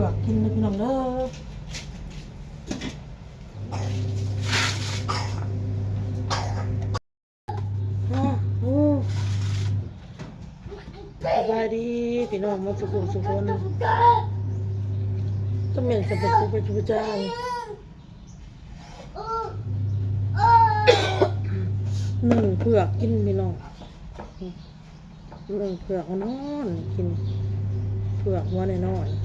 ອກກິນເດີພີ່ນ້ອງເດີ. ອ້າ ໂອ້ ສະບາຍດີພີ່ນ້ອງໝົດສູ່ຜູ້ສູ່ຄົນ. ຈະແມ່ນສະເປັນຜູ້ເປັນຜູ້ຈ້າງ ໜຶ້ງເຜືອກກິນພີ່ນ້ອງ. ເອີ ເຜືອກອ່ອນໆ ກິນ ເຜືອກຫົວນ້ອຍໆ.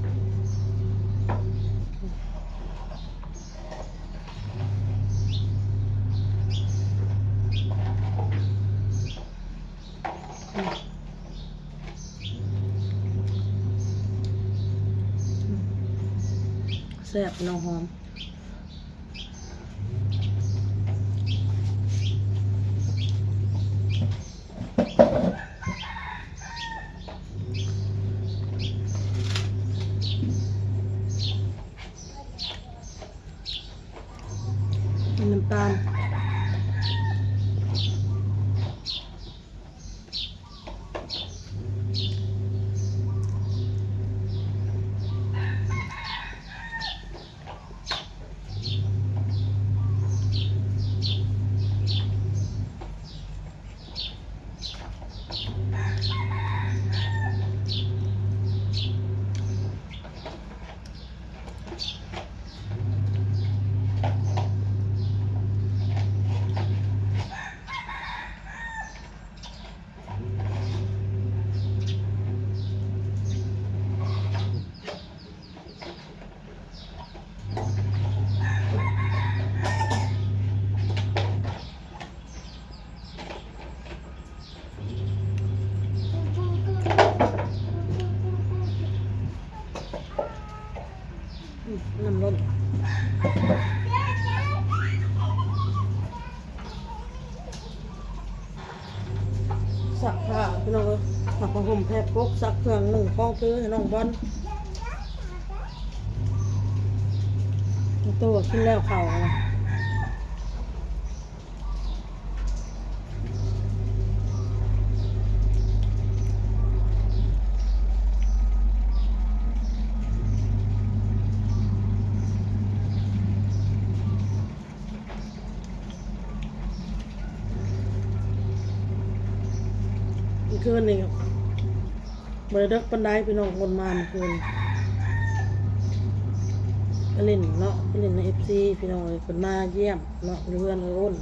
ແຊບເນາະ ຫອມ. ນ້ຳຕານ. ອືມ ນ້ຳລົ້ນ. ຊັກຜ້າພີ່ນ້ອງເອີຍ ຊັກຜ້າຫົ່ມ ແພກປົກ ຊັກເຄື່ອງນຸ່ງຂອງຖືໃຫ້ນ້ອງບອນ. ໂຕກິນແລ້ວເຂົ້າ. ມື້ຄືນນີ້ ບໍ່ໄດ້ເດິກປານໃດພີ່ນ້ອງ ຄົນມາມື້ຄືນ ໄປຫຼິ້ນເນາະ ໄປຫຼິ້ນນຳເອັຟຊີພີ່ນ້ອງເອີຍ ເພິ່ນມາຢ້ຽມເນາະ ຢູ່ເຮືອນເອື້ອຍໂອ້ນ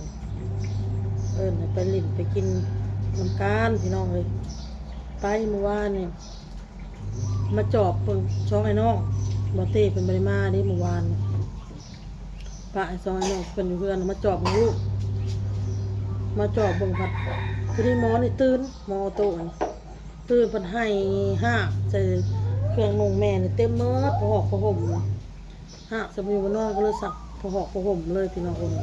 ເອີ້ນໃຫ້ໄປຫຼິ້ນໄປກິນນຳກັນພີ່ນ້ອງເອີຍ. ໄປມື້ວານນີ້ ມາຈອບເບິ່ງຊ່ອງອ້າຍນ້ອງ ບໍ່ເຕ້ເພິ່ນບໍ່ໄດ້ມາເດ້ມື້ວານນີ້ ປະໃຫ້ຊ່ອງອ້າຍນ້ອງເພິ່ນຢູ່ເຮືອນ ມາຈອບເບິ່ງລູກ ມາຈອບເບິ່ງພັດ ພໍດີໝໍນີ້ຕື່ນ ໝໍໂຕນີ້ ຕື່ນເພິ່ນໄຫ້ຮາກໃສ່ເຄື່ອງນຸ່ງແມ່ນີ້ເຕັມໝົດ ຜ້າຫອກຜ້າຫົ່ມ ຮາກໃສ່ຢູ່ນອນ ກໍເລີຍຊັກຜ້າຫອກຜ້າຫົ່ມເລີຍພີ່ນ້ອງເອີຍ.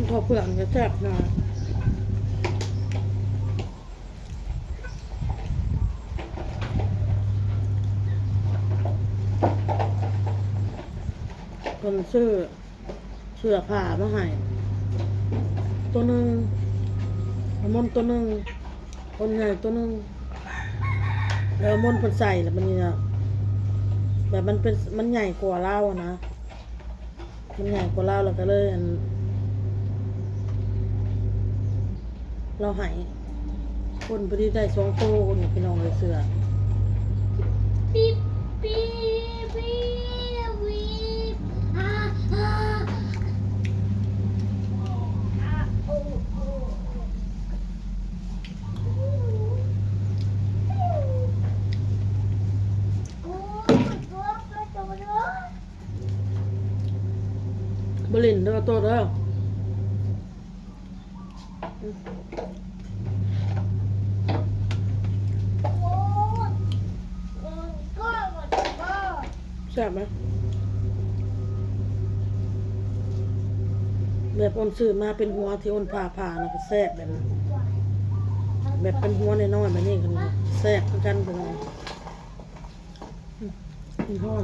ເຂົ້າເປືອກມັນຈະແຊບນະ ເພິ່ນຊື້ ເສື້ອຜ້າມາໃຫ້ໂຕໜຶ່ງ ອາມົນໂຕໜຶ່ງ ຄົນໃຫຍ່ໂຕໜຶ່ງ ແລ້ວອາມົນເພິ່ນໃສ່ແລ້ວບັດນີ້ນະ ແບບມັນເປັນ ມັນໃຫຍ່ກວ່າລາວຫັ້ນນະ ມັນໃຫຍ່ກວ່າລາວ ແລ້ວກໍເລີຍ ອັນ ລາວໃຫ້ຄົນພໍດີໄດ້ສອງໂຕພຸ້ນ ພີ່ນ້ອງເອີຍ ເສື້ອ ປີບ ປີບ ປີບ ປີບ ອາ ອາ ໂອ້ ໂອ້ ໂອ້ ບໍ່ຫຼິ້ນເດີ ໂຕເດີ. ແຊບໄໝ? ແບບໂອນຊື້ມາເປັນຫົວທີ່ໂອນຜ່າໆ ນະ ກໍແຊບແບບນັ້ນ ແບບເປັນຫົວນ້ອຍໆ ແບບນີ້ກໍແຊບຄືກັນ ພີ່ນ້ອງ. ອືມ ມັນຮ້ອນ.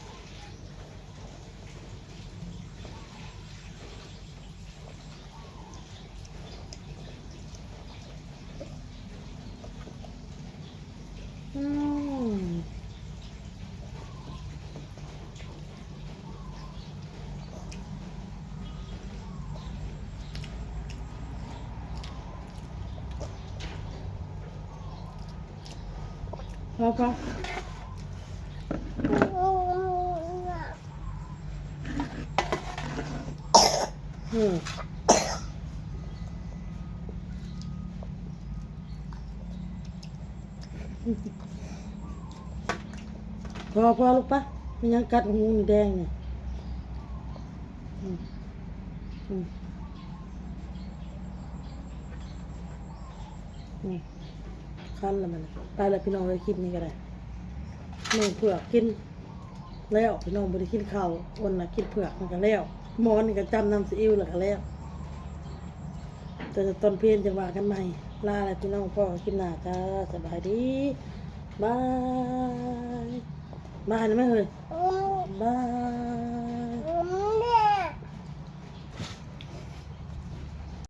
ພໍ ພໍ ອືມ ພໍ ພໍ ລູກປະ ມັນຍັງກັດຫຸງແດງນີ້ ອືມ ອືມ ອືມ ຄັນລະມັນ ໄປລະພີ່ນ້ອງເອີຍ ຄລິບນີ້ກະໄດ້ ໜຶ້ງເຜືອກກິນ ແລ້ວພີ່ນ້ອງບໍ່ໄດ້ກິນເຂົ້າ ອົນລະກິນເຜືອກມັນກະແລ້ວ ໝໍນີ້ກະຈ້ຳນ້ຳຊີອິ້ວລະກະແລ້ວ ແຕ່ຕອນເພນຈັ່ງວ່າກັນໃໝ່ ລາລະພີ່ນ້ອງ ພໍ້ກັນຄລິບໜ້າຈ້າ ສະບາຍດີ ບາຍ ບາຍນະແມ່ເຮີຍ ບາຍ.